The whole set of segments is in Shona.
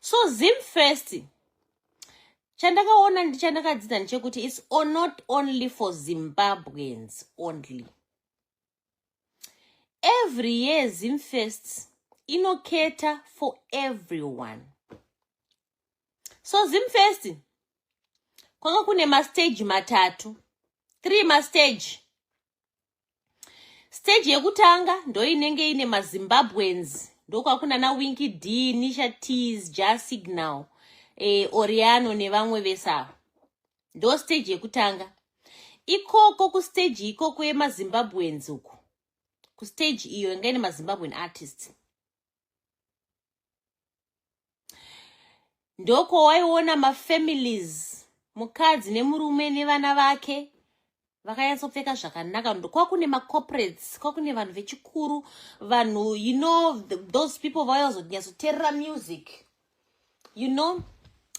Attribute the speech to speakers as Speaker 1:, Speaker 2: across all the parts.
Speaker 1: So Zimfest, chandakaona, chandakadzidza ndechekuti it's not only for Zimbabweans only. Every year Zimfest inocater for everyone. So Zimfest kwanga kune mastage matatu, three mastage. Stage yekutanga ndo inenge ine maZimbabweans, ndokwakuna naWinky D, Nisha Ts, Jah Signal, Oriano nevamwe vese ava. Ndo stage yekutanga ikoko. Kustage ikoko yemaZimbabweans uku, kustage iyo inga ine maZimbabwean artists, ndoko waiona mafamilies, mukadzi nemurume nevana vake vakanyatsopfeka zvakanaka. Kwakune macorporates, kwakune vanhu vechikuru, vanhu, those people vayazonyatsoteerera music,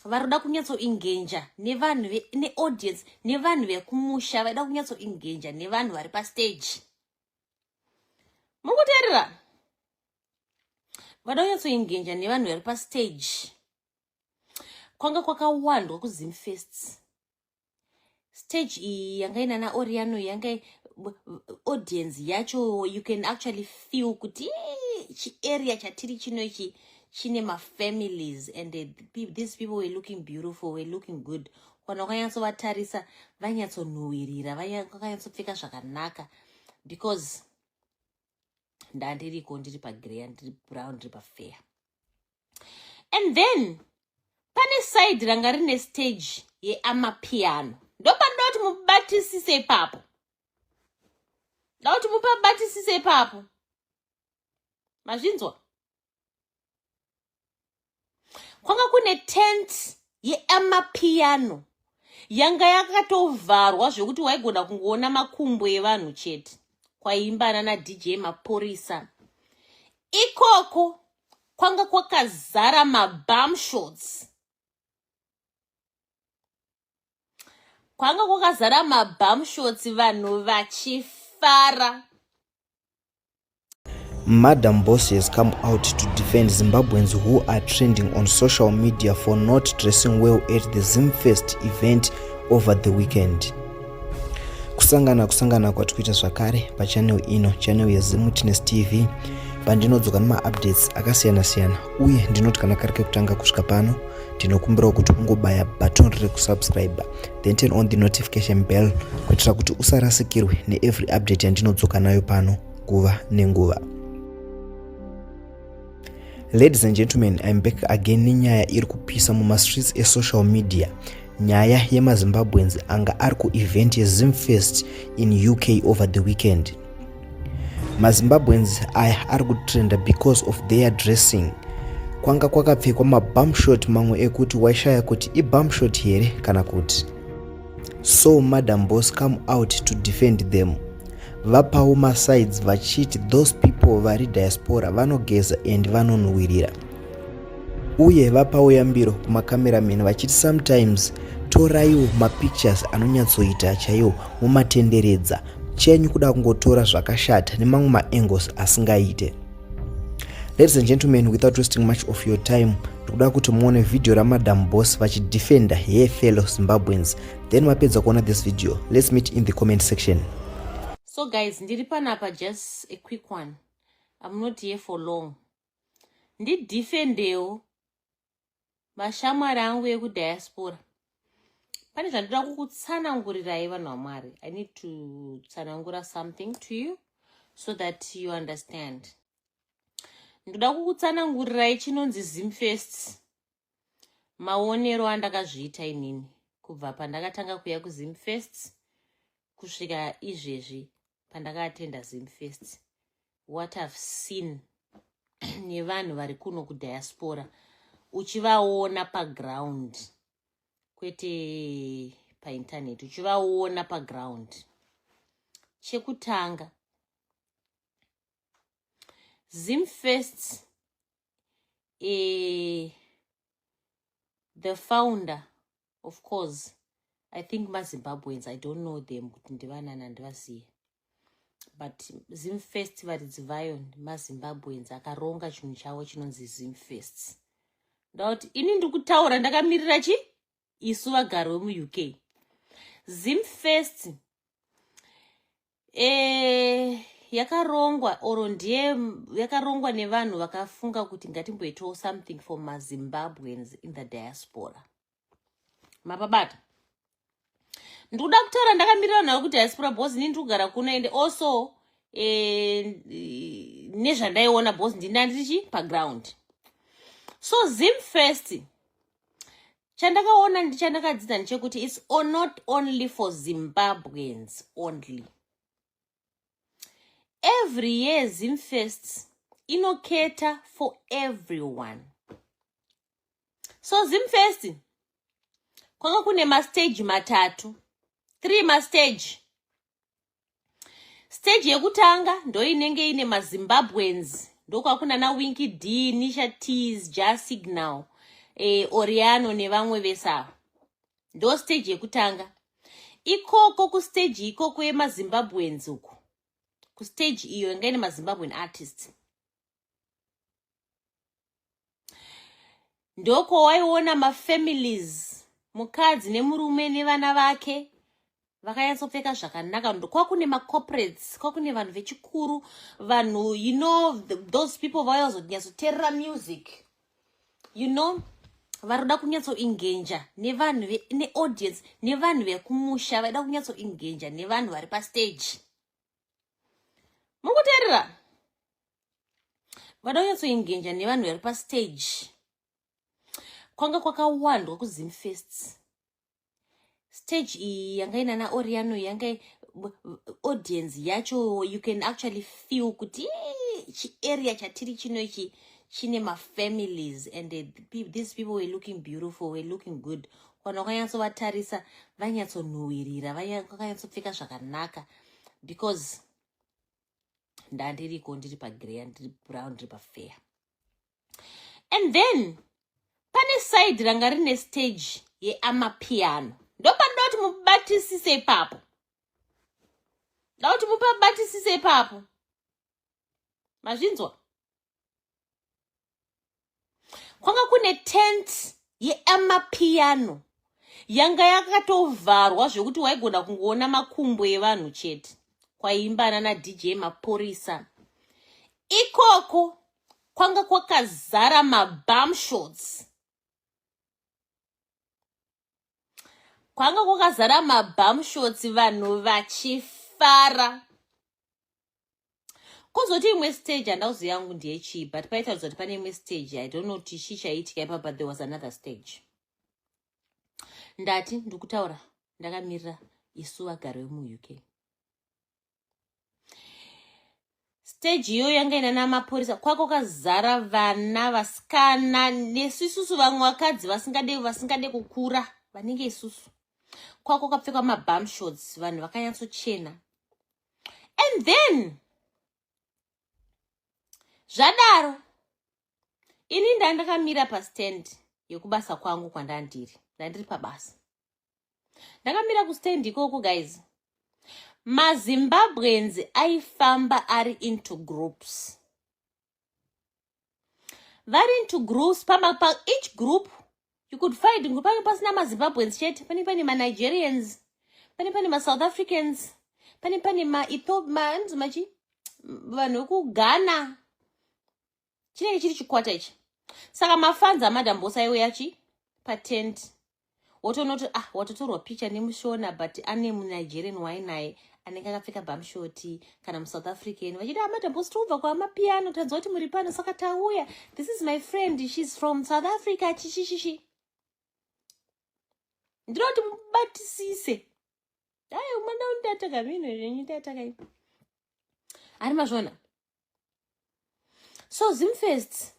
Speaker 1: vari kuda kunyatsoengager nevanhu, neaudience, nevanhu vekumusha, vaida kunyatsoengager nevanhu vari pastage. Muri kuteerera? Vada kunyatsoengager nevanhu vari pastage. Kwanga kwakawandwa kuZimfest. Stage iyi yanga ina naOriano, yanga audience yacho, you can actually feel kuti chiarea chatiri chino ichi chine mafamilies, and these people were looking beautiful, were looking good. Kana wakanyatsovatarisa, vanyatsonhuhwirira, vakanyatsopfeka zvakanaka, because ndandiriko, ndiri pagrey, ndiri brown, ndiri pafair. And then pane side ranga rine stage yeamapiano. Ndopanoda kuti mubatisise ipapo, da kuti mupabatisise ipapo. Mazvinzwa? Kwanga kune tent yeamapiano yanga yakatovharwa zvekuti waigona kungoona makumbo evanhu chete, kwaimbana naDJ Maporisa. Ikoko kwanga kwakazara mabumshots, kwanga kwakazara mabumshots, vanhu vachifara.
Speaker 2: Madam Boss has come out to defend Zimbabweans who are trending on social media for not dressing well at the Zimfest event over the weekend. Kusangana, kusangana kwatikuita zvakare pachannel ino, channel yeZimutines TV, pandinodzoka nemaupdates akasiyana-siyana. Uye ndinoti kana kari kekutanga kusvika pano, ndinokumbirawo kuti ungobaya button rekusubscribe, then turn on the notification bell, kuitira kuti usarasikirwe neevery update yandinodzoka nayo pano nguva nenguva. Ladies and gentlemen, I'm back again nenyaya iri kupisa mumastreets esocial media, nyaya yemaZimbabweans anga ari kuevent yeZimfest in UK over the weekend. MaZimbabweans aya ari kutrenda because of their dressing. Kwanga kwakapfekwa mabumshot mamwe ekuti waishaya kuti ibumshot here kana kuti. So Madam Boss come out to defend them. Vapawo masides vachiti those people vari diaspora vanogeza and vanonhuhwirira. Uye vapawo yambiro kumacameraman vachiti sometimes toraiwo mapictures anonyatsoita chaiwo, mumatenderedza chenyu, kuda kungotora zvakashata nemamwe maangles asingaite. Ladies and gentlemen, without wasting much of your time, ndikuda kuti muone vhidhiyo raMadam Boss vachidefenda her fellow Zimbabweans. Then mapedza kuona this video, let's meet in the comment section.
Speaker 1: So guys, ndiri panapa, just a quick one, I'm not here for long. Ndidefendewo mashamwari angu ekudiaspora. Pane zvandoda kukutsanangurirai, vanhu vaMwari. I need to tsanangura something to you so that you understand. Ndoda kukutsanangurirai chinonzi Zimfest, maonero andakazviita inini kubva pandakatanga kuya kuZimfest kusvika izvezvi pandakatenda Zimfest, what I've seen nevanhu vari kuno kudiaspora, uchivaona paground, kwete painternet, uchivaona paground. Chekutanga, Zimfest, the founder, of course, I think maZimbabweans, I don't know them kuti ndivanani, handivazive, but Zimfest varidzi vayo maZimbabweans akaronga chinhu chavo chinonzi Zimfest. Ndakuti ini ndiri kutaura ndakamirira chi isu vagari vemuUK. Zimfest e, yakarongwa oro ndiye yakarongwa nevanhu vakafunga kuti ngatimboitawo something for maZimbabweans in the diaspora. Mapabata, ndikuda kutaura ndakamirira nhau kudiaspora because ini ndiri kugara kuno and also nezvandaiona because ndina ndirichi paground. So Zimfest, chandakaona ndichandakadzidza ndechekuti it's not only for Zimbabweans only. Every year Zimfest inocater for everyone. So Zimfest kwanga kune mastage matatu, three mastage. Stage yekutanga ndo inenge ine maZimbabweans, ndokwakuna naWinky D, Nisha Ts, Jah Signal, Oriano nevamwe vese ava. Ndo stage yekutanga ikoko. Kustage ikoko yemaZimbabweans uku, kustage iyo inga ine maZimbabwean artists, ndoko waiona mafamilies, mukadzi nemurume nevana vake vakanyatsopfeka zvakanaka. Kwakune macorporates, kwakune vanhu vechikuru, vanhu, those people vaiwazonyatsoteerera music, vari kuda kunyatsoengager nevanhu, neaudience, nevanhu vekumusha, vaida kunyatsoengager nevanhu vari pastage. Muri kuteerera? Vada kunyatsoengager nevanhu vari pastage. Kwanga kwakawandwa kuZimfest. Stage iyi yanga ina naOriano, yanga audience yacho you can actually feel kuti chiarea chatiri chino ichi chine mafamilies and these people were looking beautiful, were looking good. Kana wakanyatsovatarisa, vanyatsonhuhwirira, vakanyatsopfeka zvakanaka, because ndandiriko, ndiri pagrey, ndiri brown, ndiri pafair. And then pane side ranga rine stage yeamapiano. Ndopanoda kuti mubatisise ipapo, da kuti mupabatisise ipapo. Mazvinzwa? Kwanga kune tent yeamapiano yanga yakatovharwa zvekuti waigona kungoona makumbo evanhu chete, kwaimbana naDJ Maporisa. Ikoko kwanga kwakazara mabumshots, kwanga kwakazara mabumshots, vanhu vachifara. Kuzoti imwe stage, handauzi yangu ndeyechii, but paitaridza kuti pane imwe stage. I don't know kuti chii chaiitika ipa, but there was another stage. Ndati ndikutaura ndakamirira isu vagari vemuUK. Stage iyoyo yanga ina namapurisa, kwako kazara vana vasikana nesu isusu, vamwe vakadzi vasingade kukura vanenge isusu. Kwako kapfekwa mabumshots, vanhu vakanyatsochena. And then zvadaro, ini ndandakamira pastand yekubasa kwangu kwandandiri, ndandiri pabasa, ndakamira kustand ikoko. Guys, maZimbabweans aifamba ari into groups, vari into groups. Pama pa each group you could find pane pasina maZimbabweans chete, pane pane maNigerians, pane pane maSouth Africans, pane pane maethiopia, machi vanhu vekuGhana. Chinenge chiri chikwata ichi. Saka mafans aMadam Boss aiuya chi patent, wotoona kuti, ah, watotorwa picha nemuShona, but ane muNigerian wainaye anenge akapfeka bumshort, kana muSouth African, vachiti, "Ah, Madam Boss, tobva kwaamapiano, tanzwa kuti muri pano, saka tauya. This is my friend, she's from South Africa," chichichichi. Ndinoti mubatisise. Ai, umanda undataka mino zvenyu, ndataka ari mazvona. So Zimfest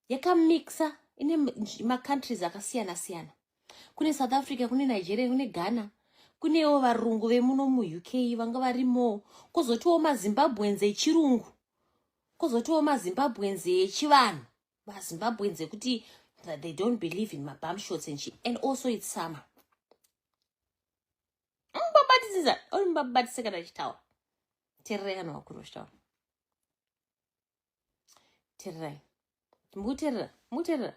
Speaker 1: yakamixa, ine macountries akasiyana siyana. Kune South Africa, kune Nigeria, kune Ghana, kunewo varungu vemuno muUK vanga varimo, kwozotiwo maZimbabweans echirungu, kwozotiwo maZimbabweans echivanhu, maZimbabweans ekuti they don't believe in mabumshots and also it's summer. Mubabatisisa uri, mubabatise kana achitaura. Tererai kana vakuru vachitaura, tererai. Mukuteerera? Mukuteerera?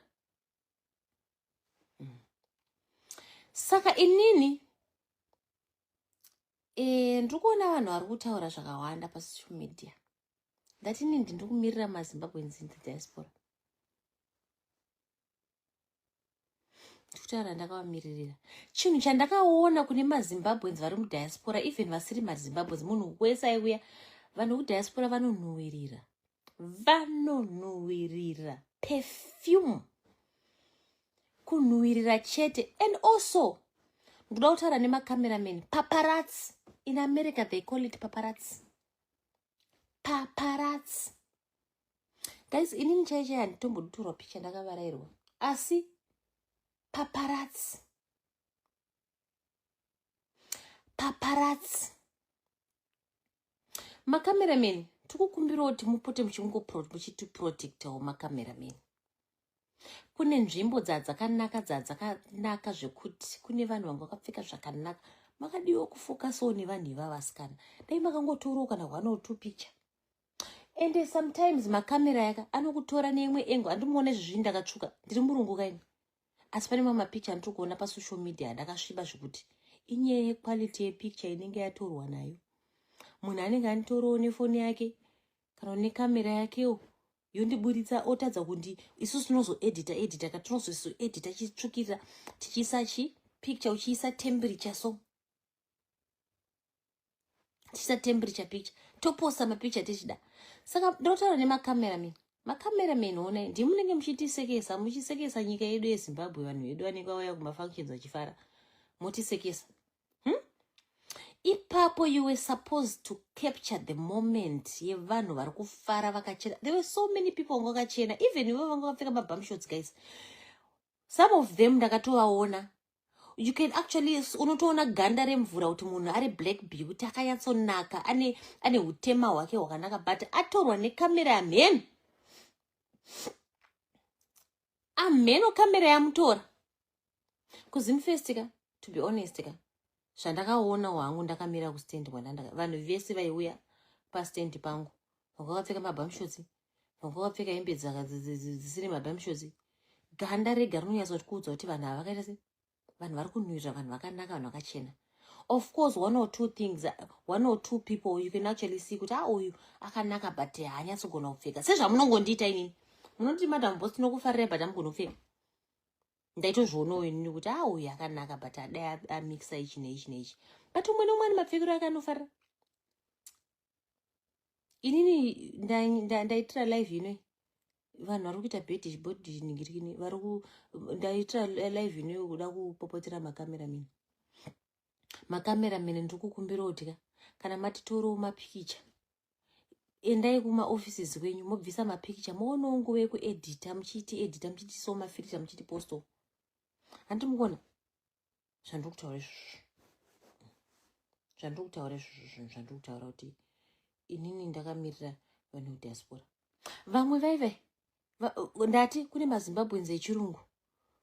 Speaker 1: Saka inini e, ndiri kuona vanhu vari kutaura zvakawanda pasocial media. Ndati inini ndiri kumirira maZimbabweans in the diaspora. Ndikutaura ndakavamiririra. Chinhu chandakaona kune maZimbabweans vari mudiaspora, even vasiri maZimbabweans, munhu wese aiuya, vanhu vekudiaspora vanonhuwirira. Vanonhuwirira. Perfume. Kunhuwirira chete. And also, ndoda kutaura nemacameraman, paparazzi. In America they call it paparazzi. Paparazzi. Guys, inini chai chai handitombotorwa picha ndakavarairwa. Asi paparazzi. Paparazzi. Macameraman, tikukumbirawo kuti mupote muchitiprotectawo macameraman. Kune nzvimbo dzadzakanaka dzadzakanaka zvekuti kune vanhu vanga vakapfeka zvakanaka. Makadiwa kufokasawo nevanhu ivava vasikana. Dai makangotorawo kana 1 or 2 picture. Ende sometimes makamera yaka anokutora neimwe engo. Handimuona izvozvi ndakatsvuka, ndiri murungu kaini. Asi pane mamwe mapicha andiri kuona pasocial media ndakasviba zvekuti inyaya yequality yepicture inenge yatorwa nayo. Munhu anenge anitorawo nefoni yake kana nekamera yakewo yondiburitsa otadza kundi isusu tinozoedita edita ka tinozoedita chitsvukirira tichiisa chi picture uchiisa temperature so tichiisa temperature picture toposta mapicha tichida. Saka ndotaura nemacameraman. Macameraman onai ndimunenge muchitisekesa, muchisekesa nyika yedu yeZimbabwe. Vanhu vedu vanenge vauya kumafunctions vachifara, motisekesa. Ipapo you were supposed to capture the moment yevanhu vari kufara vakachena. There were so many people vanga vakachena, even ivo vanga vakapfeka mabumshots. Guys, some of them ndakatovaona, you can actually unotoona ganda remvura kuti munhu ari black beauty, akanyatsonaka, ane utema hwake hwakanaka, but atorwa nekamera yamheno amheno kamera yamutora kuZimfest ka. To be honest ka, zvandakaona hwangu ndakamira kustand kwandandaka, vanhu vese vaiuya pastand pangu vanga vakapfeka mabumshots, vanga vakapfeka hembe dzisiri mabumshots. Ganda rega rinonyatsokuudza kuti vanhu ava vakaita se vanhu vari kunhuhwirira, vanhu vakanaka, vanhu vakachena. Of course, one or two things, one or two people you can actually see kuti a uyu akanaka but haanyatsogona kupfeka sezvamunongondiita inini. Munoti, "Madam Boss, tinokufarirai, but amugona kupfeka." Ndaitozvionawo inini kuti a uyu akanaka but adai amixa ichi neichi neichi, but umwe neumwe ane mapfekero ake anofarira. Inini ndaitira live inoi, vanhu vari kuita bhedhi bhodhi ningirikini vari ndaitira live inoyo kuda kupopotera macameraman. Macameraman, ndiri kukumbirawo kuti ka kana matitorawo mapikicha, endai kumaoffices kwenyu mobvisa mapikicha, moonawo nguva yekuedhita, muchiiti edhita, muchiitisawo mafilter, muchitipostawo. Handiti mukuona zvandiri kutaura izvozvo? Zvandiri kutaura izvozvo, zvinhu zvandiri kutaura kuti inini ndakamirira vanhu vediaspora. Vamwe vaivai ndati kune maZimbabweans echirungu,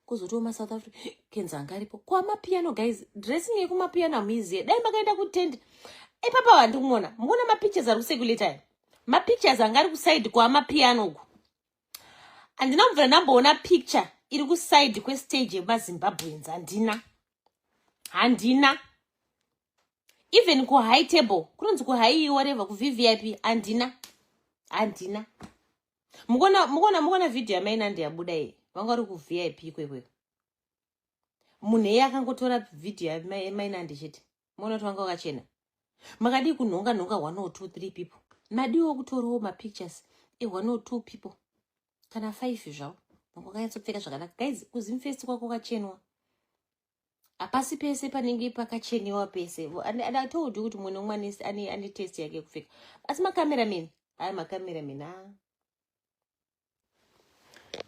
Speaker 1: kwozotiwo maSouth Africans anga aripo kwamapiano. Guys, dressing yekumapiano hamuiziye. Dai makaenda kutendi ipapa vandikumuona, mukuona mapictures ari kucirculate aya, mapictures anga ari kuside kwamapiano uku. Handina kubvira ndamboona picture iri kuside kwestage yemaZimbabweans. Handina, handina. Even kuhigh table, kunonzi kuhigh whatever, kuVVIP, handina, handina. Mukuona, mukuona, mukuona vhidhiyo yamainandi yabuda iyi, vanga vari kuVIP ikwekweko. Munhu iye akangotora vhidhiyo yamainandi chete, muona kuti vanga vakachena. Makadii kunhonga nhonga one or two three people? Madiwo kutorawo mapictures e1 or two people kana five zvavo vanga vakanyatsopfeka zvakanaka. Guys, kuZimfest kwako kwakachenwa. Hapasi pese panenge pakacheniwa pese. And I told you kuti mumwe neumwe ane taste yake yekupfeka. Asi macameraman aya, macameraman a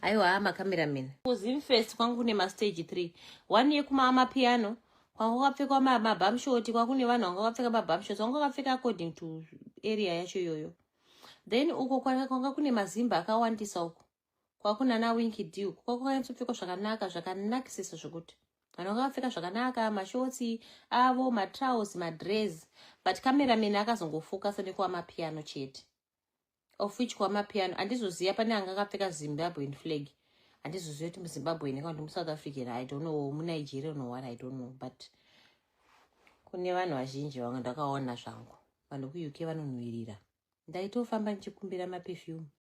Speaker 1: aiwa, macameraman, kuZimfest kwangu kune mastage three. One yekumamapiano kwanga kwakapfekwa mabumshot, kwakune vanhu vanga vakapfeka mabumshot, vanga vakapfeka according to area yacho iyoyo. Then uko kwanga kune mazimba akawandisa uko kwakuna naWinky D, uko kwakwanyatsopfekwa zvakanaka, zvakanakisisa zvokuti vanhu vanga vakapfeka zvakanaka, mashorts avo, matrousers, madress, but cameraman akazongofokasa nekwamapiano chete, of which kwamapiano handizoziva pane anga akapfeka Zimbabwean flag. Handizozivi kuti muZimbabwe kana kuti muSouth African, I don't know, muNigeria no what, I don't know, but kune vanhu vazhinji vamwe ndakaona zvangu, vanhu kuUK vanonhuhwirira. Ndaitofamba ndichikumbira maperfume.